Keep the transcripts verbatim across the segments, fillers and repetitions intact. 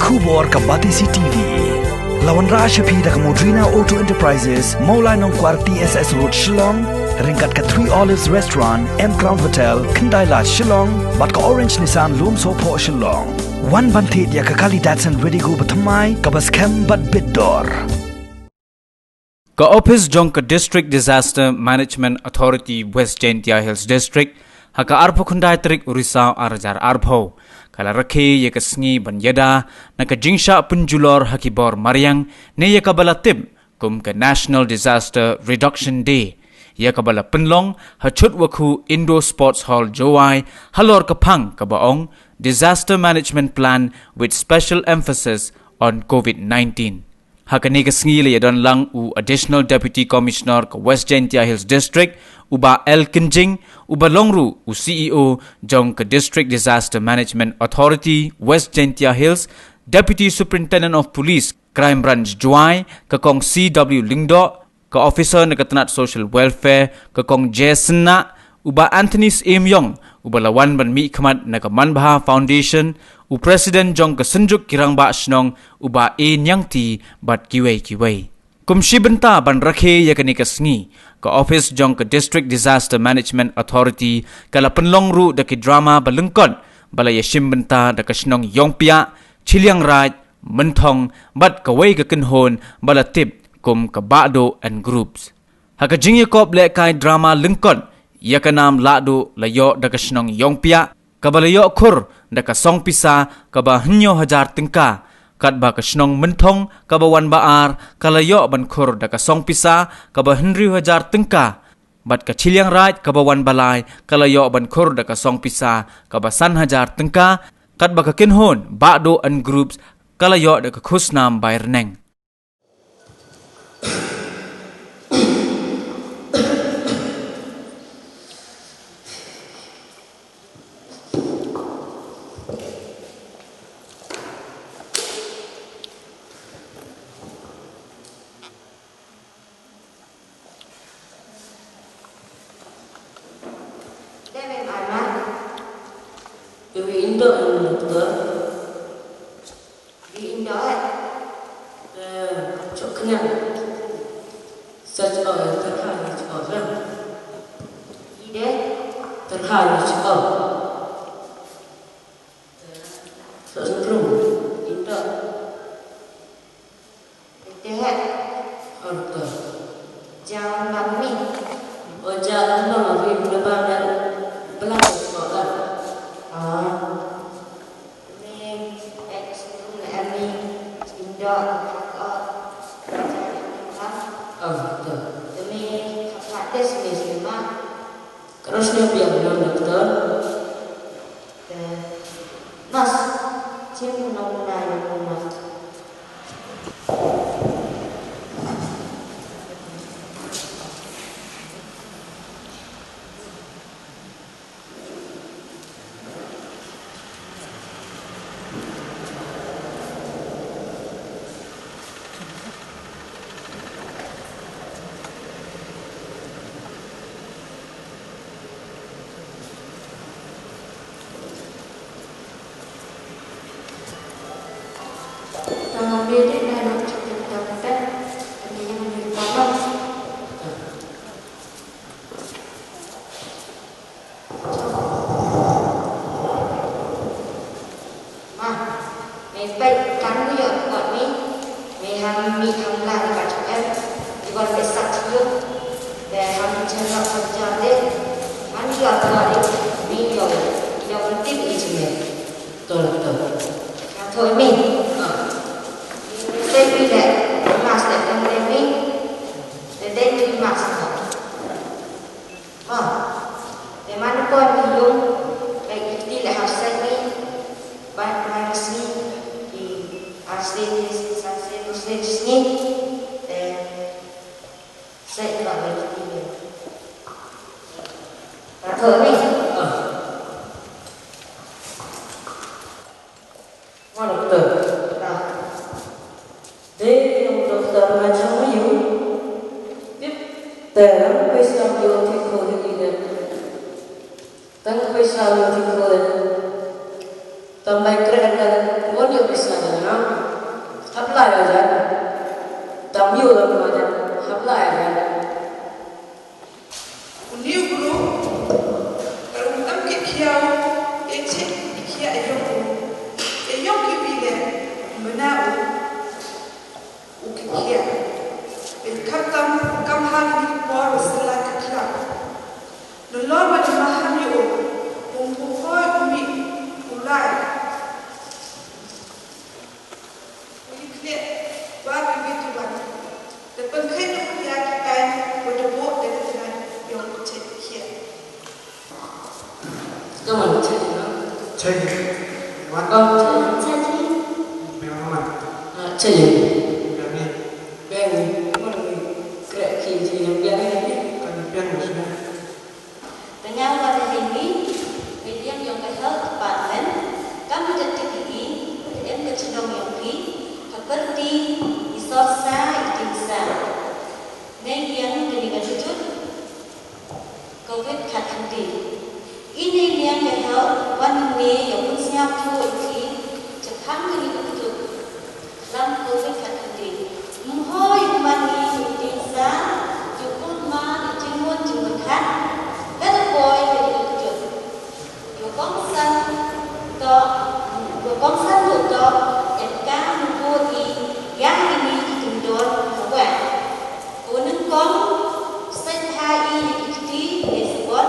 Khubor ka Batesi T V. La wanrah sha phi da ka Modrina Auto Enterprises, Mawlai Nongkwar T S S Road, Shillong, ryngkat ka Three Olives Restaurant, M Crown Hotel, Khyndai Lad, Shillong, bad ka Orange Nissan Lumsohphoh, Shillong. Wan ban thied ïa ka kali Datsun Redigo bathymmai kaba skhem bad bit dor. Ka ophis jong ka District Disaster Management Authority West Jaintia Hills District, ha ka arphew khyndai tarik u Risaw ar hajar arphew, ka la rakhe ïa ka sngi ban ïada na ka jingshah pynjulor ha ki bor mariang ne ïa kaba la tip kum ka National Disaster Reduction Day, ïa kaba la pynlong ha Chutwakhu Indoor Sports Hall, Jowai, halor ka phang kaba ong Disaster Management Plan with special emphasis on COVID nineteen. Ha kane ka sngi la ïadon lang u Additional Deputy Commissioner ka West Jaintia Hills District, u Bah L Kynjing, uba long ruh u C E O jong ka District Disaster Management Authority West Jaintia Hills, Deputy Superintendent of Police, Crime Branch Jowai, ka Kong C W Lyngdoh, ka officer na ka tnat Social Welfare, ka Kong Jason Nah, u Bah Anthony Syiemiong, uba la wan ban mihkhmat na ka Manbha Foundation, u President jong ka Synjuk ki Rangbah Shnong, u Bah A Niangti, bad kiwei kiwei. Kum shi bynta ban rakhe ïa kane ka sngi, ka ophis jong ka District Disaster Management Authority ka la pynlong ruh da ki drama ba lyngkot, ba la ïashim bynta da ka shnong Ïongpiah, Chilliangraij, Mynthong, bad kawei ka kynhun ba la tip kum ka Bahduh and Groups. Ha ka jingïakop lehkai drama lyngkot ïa ka nam Lahduh la ïoh da ka shnong Ïongpiah, kaba la ïoh khur da ka song pisa kaba hynñiew hajar tyngka, katba ka shnong Mynthong kaba wan ba ar ka la ïoh ban khur da ka song pisa kaba hynriew hajar tyngka, bad ka Chilliangraij kaba wan ba lai ka la ïoh ban khur da ka song pisa kaba san hajar tyngka, katba ka kynhun Bahduh and Groups ka la ïoh da ka khusnam bai rneng. Dei mem arnat. Iwi indo em doktor. Iwi indo eh. Eh, chok kenyang. Sach o eh, terha ni chok eh. Ide. Terha ni chok. Sok sentrum. Indo. Ite heh. Orto. Jalan bang mi. O jalan bang mi, udah bang dan belang sekolah. Ah. Mi ek sendung le mi. Indo, oh. Orto. Mi hapades mi sima. Terus dia bilang doktor. Te, mas, cim nong na yung mas. Ma, me peit kan ïoh kot mi, me ham mi ham la ni ka chuk em, i wan me sat ïoh, me ham chen la kot jan de, man ïoh kot mi ïoh, ïoh tip i chime. Tol, tol. Ka thoi mi. Te mi le, mas le kan le mi, le de mi mas ko. Ah, te man ko mi yung, baik iti le hap sai ni, baik man sini, di asli ni, sasai ni, sini, te sai ni baik iti le. Tato ni. Ah. Doktor. Dei doktor macam ayu. Tip terang pisa yo tiko hidine. Tang pisa yo tiko. Tambai kre akan won yo pisa na. Ai jan. Tam yu lam ma jan. Hap lai jan. Uni u bru, ka rung tam ki khiaw, e chek ki khiaw e yong u. E yong ki bi le, mena u, u ki khiaw. E kap tam, kam ha ki por, u sila ki khiaw. Nalor ma dama ham yu u, um pu hoi u mi, u lai. Uni khleh ba ki bitu ban. Te pynkhei tu ïa ki tai wa da bok da ka tnat yong ka chet khiah. Come on, chet, no? Chet. Wan. Come, chet. Chet. Biang man. Ah, chet. Biang ni. Biang ni. Come on, ni. Krek ki ji yang biang ni. Kan biang ni sini. Tang ïa wat ha ïing, phi ïeng yong ka health department, kam da tip ïa i, da em ka chnong yong phi, ha pyrdi, i sor sa, i tieng sa. Nai ïeng kane ka jutut, covid khatkhyndai. I nai ïeng ka health, wan ne ïa pynsñiawthooh ïa phi, shaphang kane ka jutut. Lam covid khatkhyndai. Ym hoi u man i u tieng sa, u kulmar, u jingmut jingpyrkhat. Lada poi ka dei ka kjut. Ïa u kongsan to, ïa u kongsan ruh to, em kam u bud i ïa kine ki kyndon ka wah. Ka nyngkong, sait ha i ïa ki kti ne sabon.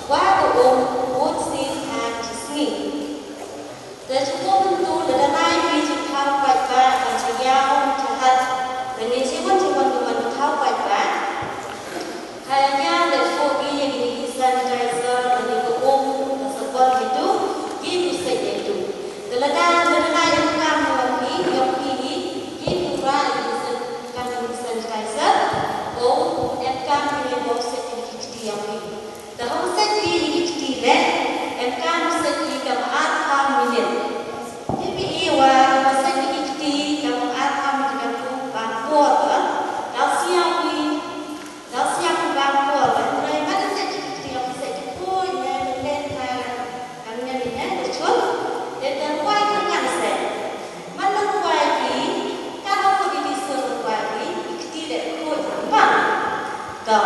Kwah ka um, bud sien ha ki sngi. Te shu kumtu lada nai phi shu thaw paidbah ban shu ïaw shu hat. Lane shu wan shu wan wan thaw paidbah. Haya ïa leh shu ki ïa kine ki sanitizer lane ka um ka sabon kitu. Ki tu sait ïa tu. Te lada lada nai em kam wan phi ïong phi hi. Ki tu ba ïa ki san kan ki sanitizer. Ko em kam ki ne bok sait ïa ki kti ïong phi. Te hom sait ïa ki kti leh, em kam sait ïa ka ba arphew minit. Te phi ïohi wa hom sait ïa ki kti ka ba arphew minit ka tu bam por ka. Daw siaw phi, daw siaw phi bam por ka. Hynrei ma da sait ïa ki kti ka sait ïa phi ne ne ne ka kan ne ne ne ka chul. Te te ruwai ka kan sait. Man da ruwai phi, ka hom ko di di sur ruwai phi, ki kti leh ko bam. Ka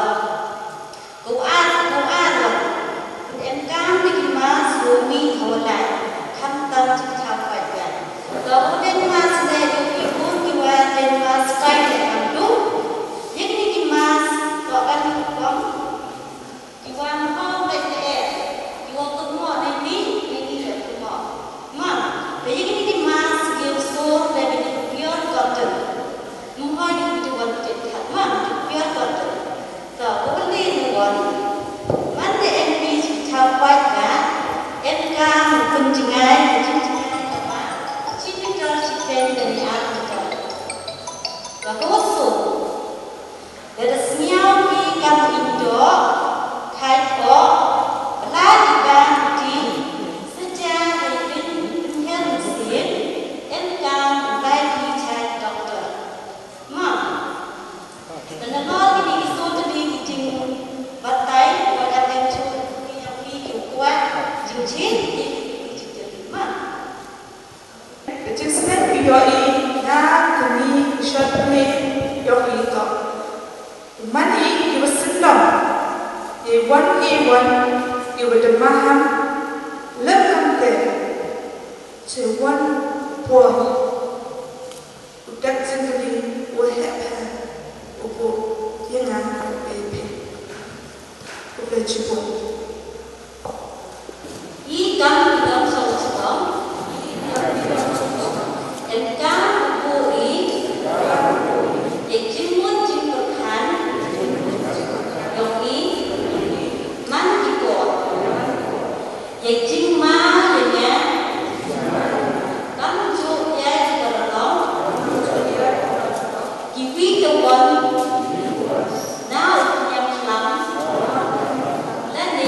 Ko ar, ko ar, em kam da ki mask ruh mih ha u lai, khamtam jingthaw paidbah. Ka u dei mask ne, ki bun ki wa dei mask kai ne kam tu. Ïa kine ki mask, to kan ki kong, ki wa mho ne ne, ki wa kynmoh ne ni, ne ni ne kynmoh. Ma, te ïa kine ki mask, ki wa sur ne, ki pure cotton. Mho ne ki wa kynmoh, ma, ki pure cotton. To, ka wali nang wan. Man da em phi shu thaw paidbah, em kam pynjngai, pynjngai kaba shi meter shiteng lane ar meter. Ka kawasung. Lada sngew phi kam im doh, khaid oh, blai i bam i ti, sha ja ha i pyn, pynhiar mynsiem, em kam blai phi cha doctor. Ma. Te nalor kine ki shu tylli ki jingbatai, wat la em shu ki ïa phi ki kwah jingshit ki ki jingtylli ma. Ka jingsneng ïohi na kane ka short film ïohi to. Man i kiba synlong, i wan i wan, i wa da maham, lem kam te, che wan poi. U dak jingkylli u heh pher u buh ïa nga u pei phi u pei jubor. I kam i dang song song. Em kam u buh i ïa jingmut jingpyrkhat jong i man ki por. Ïa jingma ïa nga. Kam ju ïa ki ba long. Kiwi ki wan. Na u pynïap khlam. Lane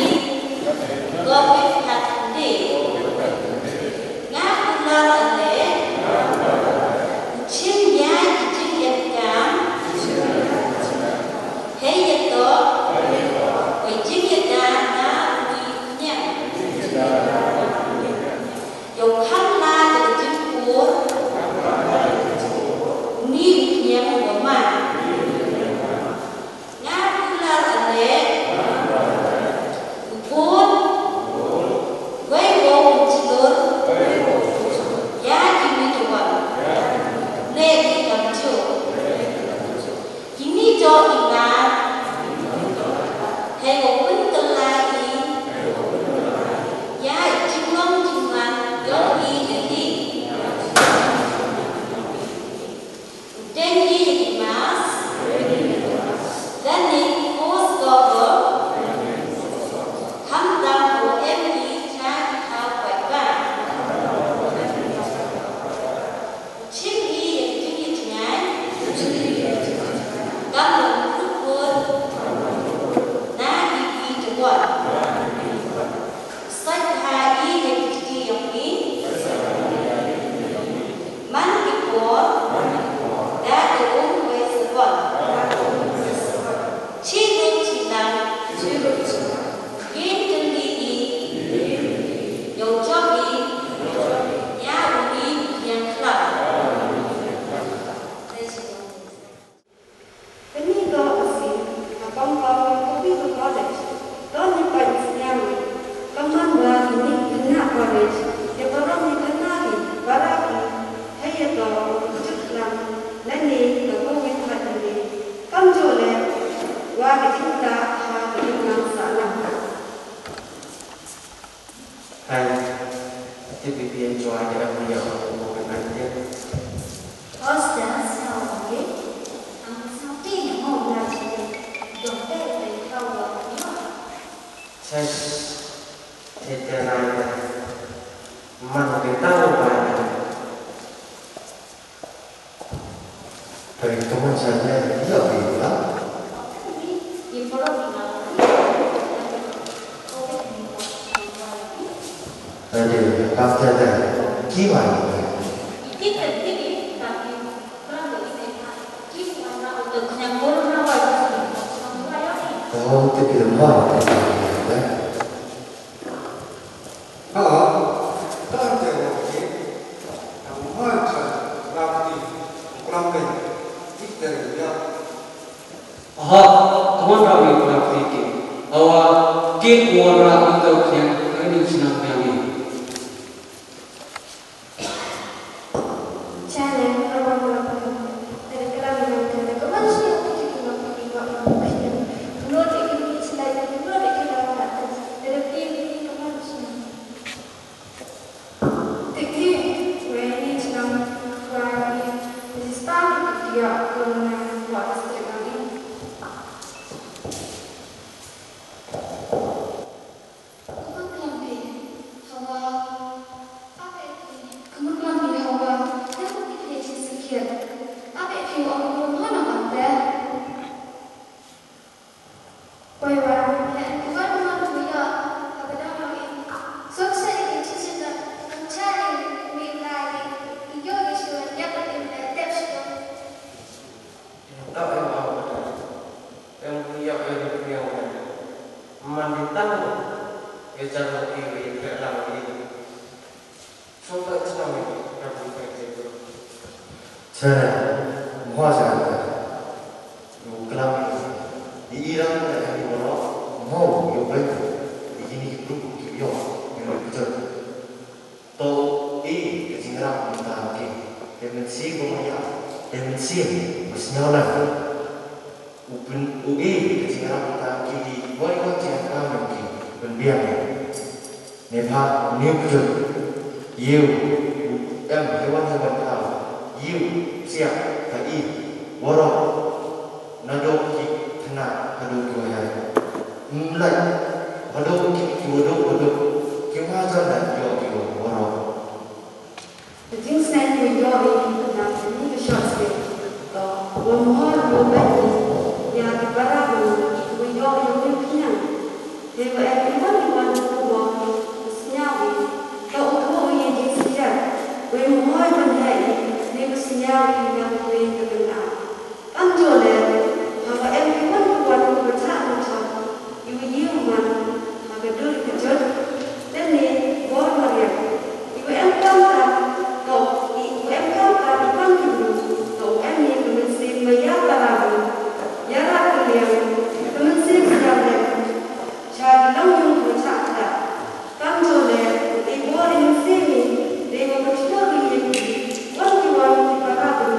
Pei, ka mon sha ïa ïa phi la. Ade, ka te te. Ki ma ni. Ka hom te ki ma ni. Ha, ka te wa ki. Ka mon sha la ki. Kuram ke. Ki te ya. Aha, ka wanrah ïa u Prapti ke. Hawa, ke ka wanrah ïa u Khñiang, ka ïing shnong biang ïa. Chale, ka wanrah ïa u Prapti. Tadi ka la biang ka, ka wan shi ïa u Prapti ki ma ki ma u Khñiang. Lo te ki ni chlai, lo te ki la ka. Tadi ki ni ka wan shi. Tiki, weni chnang kwai ni, ni stan ki dia kong na wa district ni. Kumut lampi, hawa, ape ki, kumut lampi hawa, tiko ki dia chi sikit. Ape ki wa kumut hana kante. Poi wan, wan wan wan wan wan. Suk sa i chi chi na, kan cha i mi lai i, i yo i shi wan yak i mi tep shi ko. Tau em au. Em yak em yak. Man di tang. Ye cha lo i wi pe lang i. Sngewbha sngewbha ïa ka bun ka jingkyrkhu. Sngewbha, mho sngewbha. Ïa u klam ïa i, i rang ïa i baroh, mho ïa u Blei. Ïa kine ki briew ki ïoh ïa u kjut. To i ka jingrang mynta ki. Te mynsiem ba maya, te mynsiem ba sngewlem. U pyn, u e ka jingrang mynta ki, i boi boi jingrang mynta ki pynbiang. Neibhah u niu kjut. Ïa u em hewan hewan thaw. Ïa u siap ka i. Waroh. Naduh ki khynnah haduh ki waheh. Mlai. Haduh ki, ki waduh waduh. Ki wajan da ki ïoh ki waroh. Ka jingsneng ba ïoh ïa ki khynnah ha kane ka short skit. To, wa mhor ba beh ïa ki para briew ba ïoh ïa u Khñiang. Dei wa em iwan iwan u bor u sñiaw ïa, to u thoh ïa jingsneng. Wa mhor ban heh ïa, dei u sñiaw ïa ka wei ka bynta. Kam jooh leh, haba em ki wan ki wan kiba chah mynta, iwa ïoh man, ha ka dur ka jot, lane bor mariang. Iwa em kam kam, to, iwa em kam kam, i kam ki bru, to u em ïa ka mynsiem maya para bru, ïarap kylliang, ka mynsiem sñiaw leh, sha ki longïing kiba chah kynda. Kam jooh leh, i bor i mynsiem i, dei wa ka shlur ïa ki, wan ki wan ki para bru.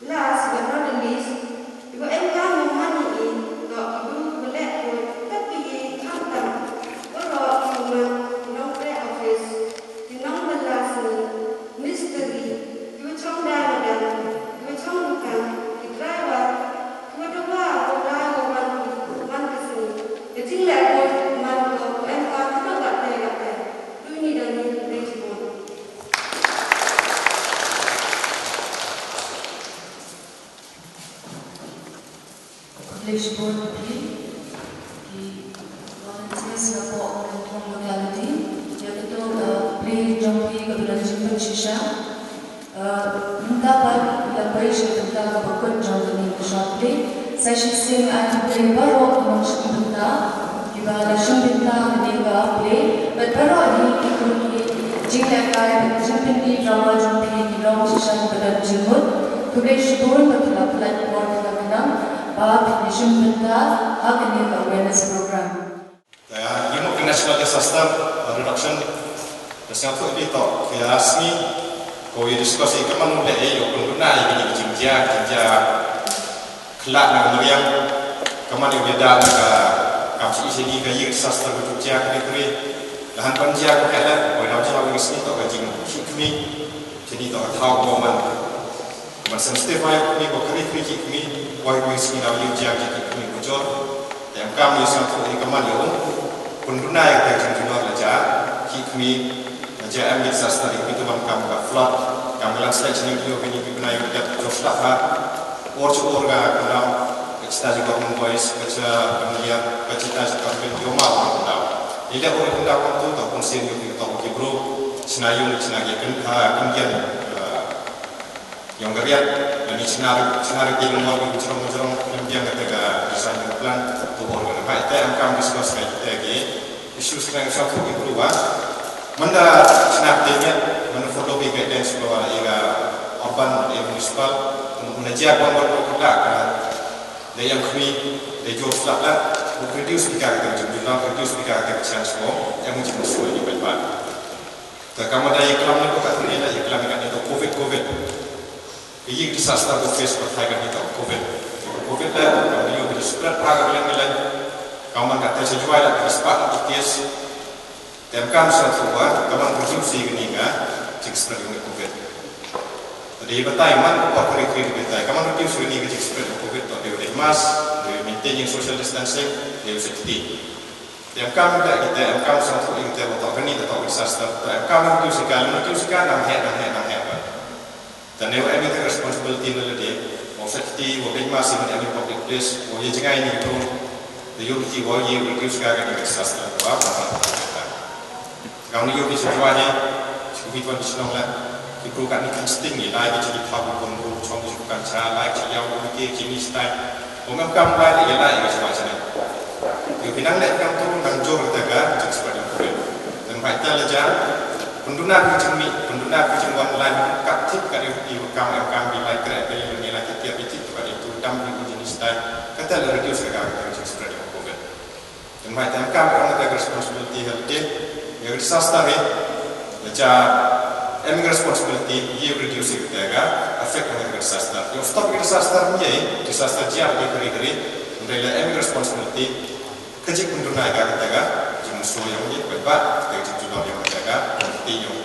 Last but not the least, iba em kam mo man i, to kidu ba leh ko tat bi i kam tam, baroh ki man ki nongtrei office, ki nongbylla sngi, mistri, kiba chong dai madan, kiba chong dukan, ki driver, kiba dawa ba lai ba wan man ka sngi. Ka jingleh ko man ko em kam kano ka te ka te. Duni dang ni dei jibun. Khublei shibun ïa phi ki volunteers na poh Mynthong locality ïa kato ka plie jong phi kaba don jingpynshisha. Uh, mynta pat la poi sha ka bynta kaba kut jong kane ka short play. Sa shisien ai khublei baroh ki nongshim bynta kiba la shim bynta ha kane ka play bad baroh hi ki khun ki jinglehkai bad jingpyni drama jong phi ki long shisha kiba don jingmut. Khublei shibun ba phi la pynlait por phi la kynang ba phin shim bynta ha kane ka awareness program. Ïa, ïa mo ka National Disaster Reduction, da sngewthuh ïa phi to, ïa sngi ko ïa discuss ïa ka man u leh ïa u pynduna ïa kine ki jingjia, jingjia khlad na ka mariang, ka man ïa u ïada na ka kam shi shini ka ïa disaster ka jia ka dei. La han ban jia ko ka la ko da jia ïa sngi to ka jingkhih khmih, shini to ka thaw ko man. Man sensitive ïa khmih ko kri kri khmih, wai wai sngi da ïa jia khmih ko jor. Te em kam ïa sngewthuh ïa ka man ïa u pynduna ïa ka jingjulor la jia khmih, la jia em disaster ïa khmih to man kam ka flood, kam ka landslide, shini ïa khmih khmih bnai ïa ka jor slap ha. Or chu or ka kyndaw, ka chita jong ka Government Boys, ka cha ka Meliat, ka chita jong ka Government Yoma ka kyndaw. Ïa da or ka kyndaw ka tu ta pun sien ïa ka to ki bro, chna ïa chna ïa kan ka kan ïa, eh, ïong ka riat, lani chna ri, chna ri ti mo ki jrong jrong, kan ïa ka ta ka design ka plan, tu or ka bai te am kam discuss ka te ki. Issues ka nang sangkut ki bru ba. Manda sna te met, manda follow ki guidelines ko ïa ka urban, ïa municipal, manda jia ko manda ko la ka. Da ïa khmih, da jor slap la, ko reduce ki ka ka jumlah, reduce ki ka ka chance ko, ïa mu jumlah suai ni ba. Ta ka manda ïa klam ni ko ka ni la ïa klam ni ko covid, covid. Ka ïing disaster ko face ko thai ka ni ka covid. Covid la ka ïoh ka spread ha ka liang liang. Ka man ka te sa juai la ka spread ka case. Te em kam sa tu ba ka man reduce ka ni ka jing spread ka covid. Tadi batai man ko kri kri batai ka man reduce ka ni ka jing spread ka covid to dei mask, dei maintaining social distancing, dei safety. Te em kam da kita em kam sa tu kita ba to ka ni ka to disaster. Te em kam reduce ka, reduce ka nang he nang he nang he ba. Te ne wa em ïa ka responsibility na lade, wa safety, wa bad mask in every public place, wa ïa jngai ni tu, te ïoh ki wa ïa reduce ka ka disaster wa ba. Ka ni ïoh ki sa jwa ni, ki wi wan ki shnong la, ki bru ka ni kan sting ni, lai ki chi ki pha bu kon bu chong ki kan cha, lai ki ïa ki ki ni stai. Wa ngam kam lai ïa lai ïa ka jwa cha ni. Ïoh ki nang leh kam tu nang jor ta ka, jing spa di. Dan bai ta la ja, Pynduna ka jingmih, pynduna ka jingwan, lai ka tip ka dei ki kam, em kam ki lai kreh ka dei, ngi lai ki tiap ki tip ka dei tu dam ki jinis tai. Kata la reduce ka ka jing spread of covid. Te mai tem kam ka responsibility health team. Ïa ka disaster hi, la ja em responsibility ïa reduce ka ka effect of ka disaster. Ïa stop ka disaster ni, disaster jia ka kari kari. Ngi la em responsibility. Ka jingpynduna ka kata ka jingmynsiem ïa u ba ka jingjulor ïa kata ka, ka jingtei ïa u